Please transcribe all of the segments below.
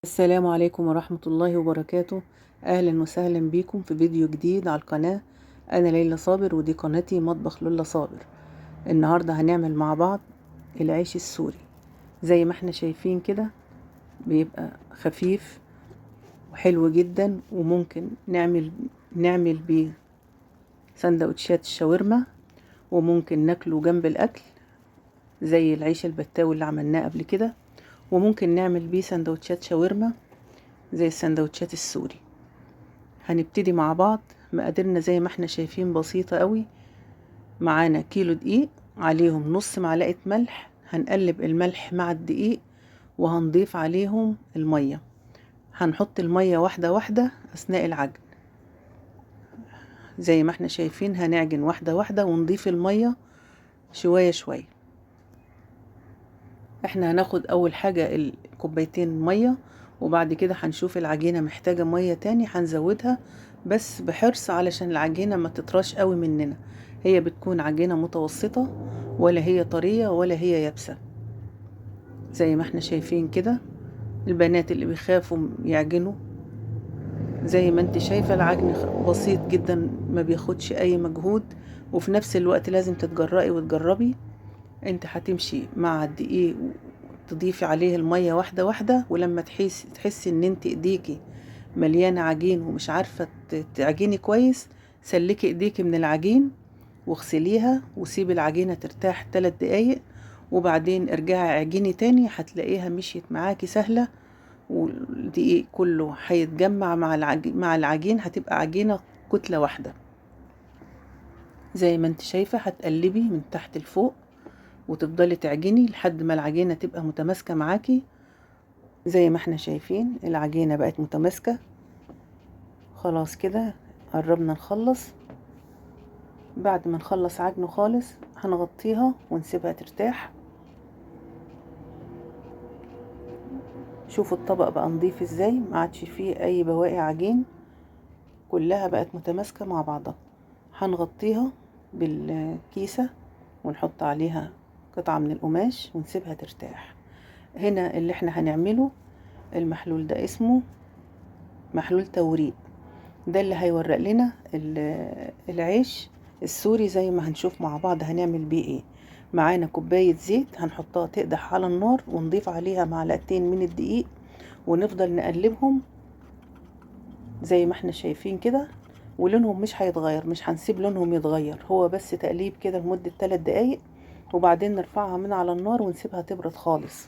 السلام عليكم ورحمة الله وبركاته. أهلا وسهلا بكم في فيديو جديد على القناة. أنا ليلى صابر ودي قناتي مطبخ لولا صابر. النهاردة هنعمل مع بعض العيش السوري. زي ما احنا شايفين كده بيبقى خفيف وحلو جدا، وممكن نعمل بيه سندوتشات الشاورما، وممكن ناكله جنب الأكل زي العيش البتاوي اللي عملناه قبل كده، وممكن نعمل بيه سندوتشات شاورما زي السندوتشات السوري. هنبتدي مع بعض. مقاديرنا زي ما احنا شايفين بسيطة قوي. معانا كيلو دقيق، عليهم نص معلقة ملح، هنقلب الملح مع الدقيق وهنضيف عليهم المية. هنحط المية واحدة واحدة أثناء العجن. زي ما احنا شايفين هنعجن واحدة واحدة ونضيف المية شوية شوية. احنا هناخد اول حاجة الكوبايتين مية، وبعد كده هنشوف العجينة محتاجة مية تاني هنزودها، بس بحرص علشان العجينة ما تطراش قوي مننا. هي بتكون عجينة متوسطة، ولا هي طرية ولا هي يابسة. زي ما احنا شايفين كده البنات اللي بيخافوا يعجنوا، زي ما انت شايفة العجن بسيط جدا، ما بياخدش اي مجهود، وفي نفس الوقت لازم تتجرأي وتجربي. انت هتمشي مع الدقيق وتضيفي عليه المية واحدة واحدة، ولما تحسي ان انت ايديكي مليانة عجين ومش عارفة تعجيني كويس، سلكي ايديكي من العجين واغسليها وسيبي العجينة ترتاح 3 دقايق، وبعدين ارجعي عجيني تاني، هتلاقيها مشيت معاكي سهلة، والدقيق كله هيتجمع مع العجين، هتبقى عجينة كتلة واحدة. زي ما انت شايفة هتقلبي من تحت لفوق وتفضلي تعجني لحد ما العجينة تبقى متماسكة معاكي. زي ما احنا شايفين العجينة بقت متماسكة خلاص كده، قربنا نخلص. بعد ما نخلص عجنه خالص هنغطيها ونسيبها ترتاح. شوفوا الطبق بقى نضيف ازاي، ما عادش فيه اي بواقي عجين، كلها بقت متماسكة مع بعضها. هنغطيها بالكيسة ونحط عليها قطعة من القماش ونسيبها ترتاح. هنا اللي احنا هنعمله المحلول ده اسمه محلول توريق، ده اللي هيورق لنا العيش السوري. زي ما هنشوف مع بعض هنعمل بيه ايه. معانا كوباية زيت هنحطها تقدح على النار، ونضيف عليها معلقتين من الدقيق، ونفضل نقلبهم زي ما احنا شايفين كده، ولونهم مش هيتغير، مش هنسيب لونهم يتغير، هو بس تقليب كده لمدة 3 دقايق، وبعدين نرفعها من على النار ونسيبها تبرد خالص.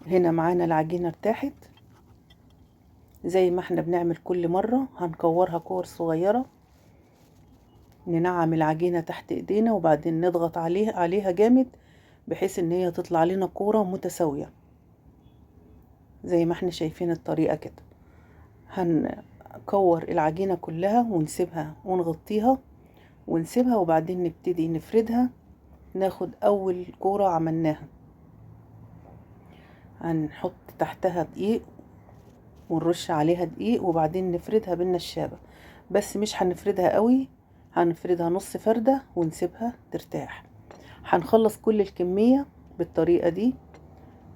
هنا معانا العجينة ارتاحت. زي ما احنا بنعمل كل مرة هنكورها كور صغيرة، ننعم العجينة تحت ايدينا وبعدين نضغط عليها جامد بحيث ان هي تطلع لنا كورة متساوية. زي ما احنا شايفين الطريقة كده. هنكور العجينة كلها ونسيبها ونغطيها ونسيبها، وبعدين نبتدي نفردها. ناخد اول كورة عملناها هنحط تحتها دقيق ونرش عليها دقيق، وبعدين نفردها بالنشابة، بس مش هنفردها قوي، هنفردها نص فردة ونسيبها ترتاح. هنخلص كل الكمية بالطريقة دي،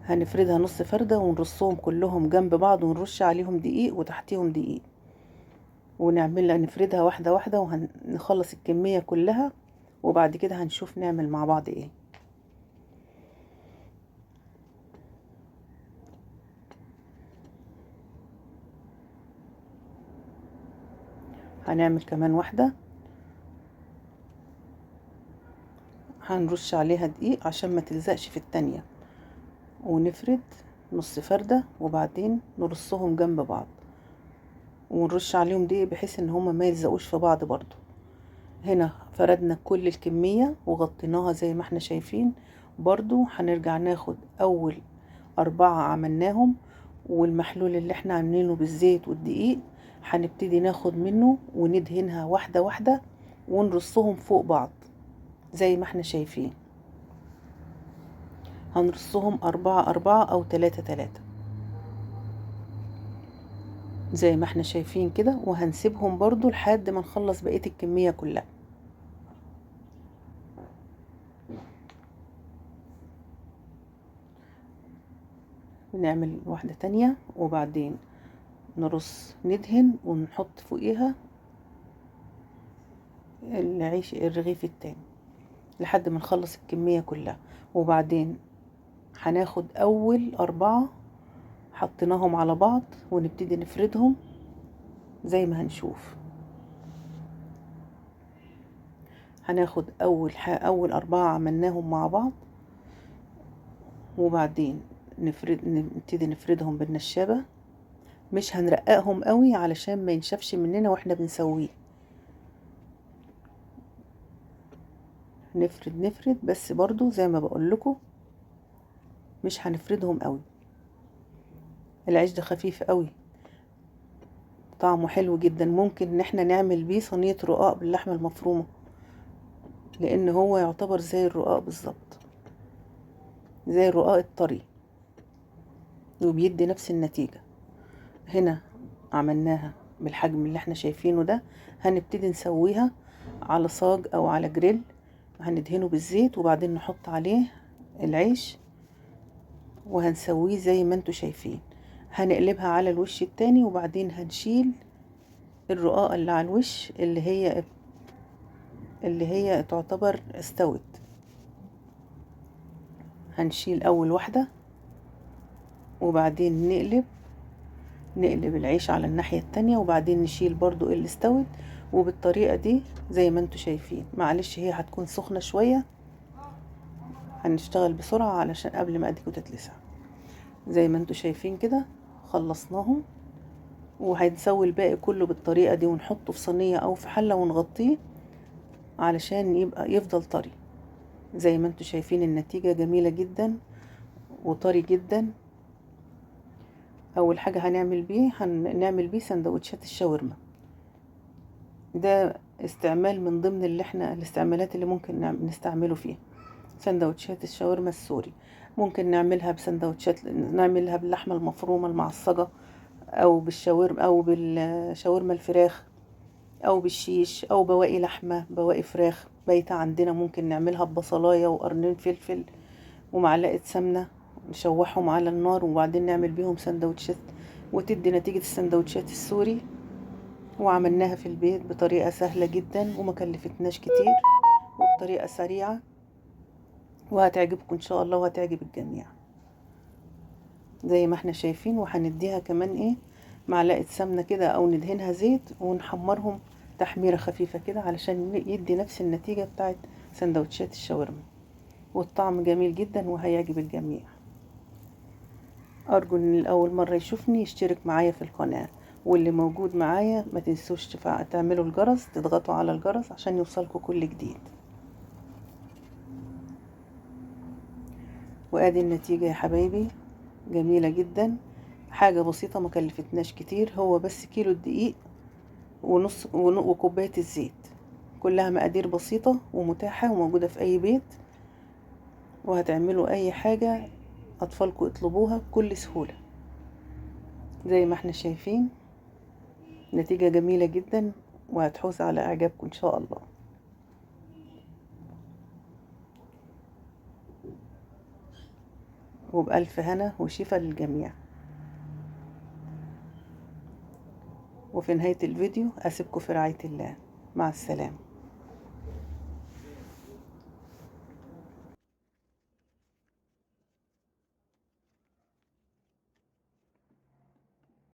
هنفردها نص فردة ونرصهم كلهم جنب بعض ونرش عليهم دقيق وتحتيهم دقيق، ونعملها نفردها واحدة واحدة، وهنخلص الكمية كلها، وبعد كده هنشوف نعمل مع بعض ايه. هنعمل كمان واحدة، هنرش عليها دقيق عشان ما تلزقش في التانية، ونفرد نص فردة، وبعدين نرصهم جنب بعض ونرش عليهم دقيق بحيث ان هما ما يلزقوش في بعض برضو. هنا فردنا كل الكمية وغطيناها زي ما احنا شايفين. برضو هنرجع ناخد اول 4 عملناهم، والمحلول اللي احنا عاملينه بالزيت والدقيق هنبتدي ناخد منه وندهنها واحدة واحدة ونرصهم فوق بعض زي ما احنا شايفين. هنرصهم 4 4 او 3 3 زي ما احنا شايفين كده، وهنسيبهم برضو لحد ما نخلص بقية الكمية كلها. نعمل واحدة تانية وبعدين نرص، ندهن ونحط فوقيها العيش الرغيف التاني لحد ما نخلص الكمية كلها. وبعدين هناخد اول 4 حطيناهم على بعض ونبتدي نفردهم زي ما هنشوف. هناخد اول 4 عملناهم مع بعض، وبعدين نبتدي نفردهم بالنشابة. مش هنرققهم قوي علشان ما ينشفش مننا واحنا بنسويه. نفرد بس برضو زي ما بقول لكم مش هنفردهم قوي. العيش ده خفيف قوي، طعمه حلو جدا. ممكن ان احنا نعمل بيه صينية رقاق باللحمة المفرومة، لان هو يعتبر زي الرقاق بالظبط، زي الرقاق الطري، وبيدي نفس النتيجة. هنا عملناها بالحجم اللي احنا شايفينه ده. هنبتدي نسويها على صاج او على جريل، هندهنه بالزيت وبعدين نحط عليه العيش وهنسويه زي ما انتوا شايفين. هنقلبها على الوش التاني وبعدين هنشيل الرقاقة اللي على الوش اللي هي تعتبر استوت. هنشيل اول واحدة وبعدين نقلب العيش على الناحية التانية، وبعدين نشيل برضو اللي استوت. وبالطريقة دي زي ما انتوا شايفين. معلش هي هتكون سخنة شوية، هنشتغل بسرعة علشان قبل ما اديكوا تتلسع. زي ما انتوا شايفين كده خلصناهم، وهنسوي الباقي كله بالطريقة دي ونحطه في صينية او في حلة ونغطيه علشان يبقى يفضل طري. زي ما انتوا شايفين النتيجة جميلة جدا وطري جدا. اول حاجة هنعمل بيه سندوتشات الشاورما. ده استعمال من ضمن اللي احنا الاستعمالات اللي ممكن نستعمله فيها سندوتشات الشاورما السوري. ممكن نعملها بسندوتشات، نعملها باللحمة المفرومة المعصجة، او بالشاورما، او بالشاورما الفراخ، او بالشيش، او بواقي لحمة، بواقي فراخ بايتة عندنا. ممكن نعملها ببصلاية وقرنين فلفل ومعلقة سمنة، نشوحهم على النار وبعدين نعمل بيهم سندوتشات، وتدي نتيجة السندوتشات السوري. وعملناها في البيت بطريقة سهلة جدا وما كلفتناش كتير، وبطريقة سريعة، وهتعجبكم ان شاء الله وهتعجب الجميع زي ما احنا شايفين. وهنديها كمان معلقة سمنة كده او ندهنها زيت ونحمرهم تحميرة خفيفة كده علشان يدي نفس النتيجة بتاعت سندوتشات الشاورما، والطعم جميل جدا وهيعجب الجميع. ارجو ان الاول مرة يشوفني يشترك معايا في القناة، واللي موجود معايا ما تنسوش تعملوا الجرس، تضغطوا على الجرس عشان يوصلكوا كل جديد. وادي النتيجة يا حبايبي، جميلة جدا، حاجة بسيطة ما كلفتناش كتير، هو بس كيلو الدقيق ونص وكوباية الزيت، كلها مقادير بسيطة ومتاحة وموجودة في اي بيت، وهتعملوا اي حاجة اطفالكم اطلبوها بكل سهولة. زي ما احنا شايفين نتيجة جميلة جدا وهتحوز على اعجابكم ان شاء الله. وبألف هنا وشفا للجميع. وفي نهاية الفيديو أسيبكم في رعاية الله، مع السلامة.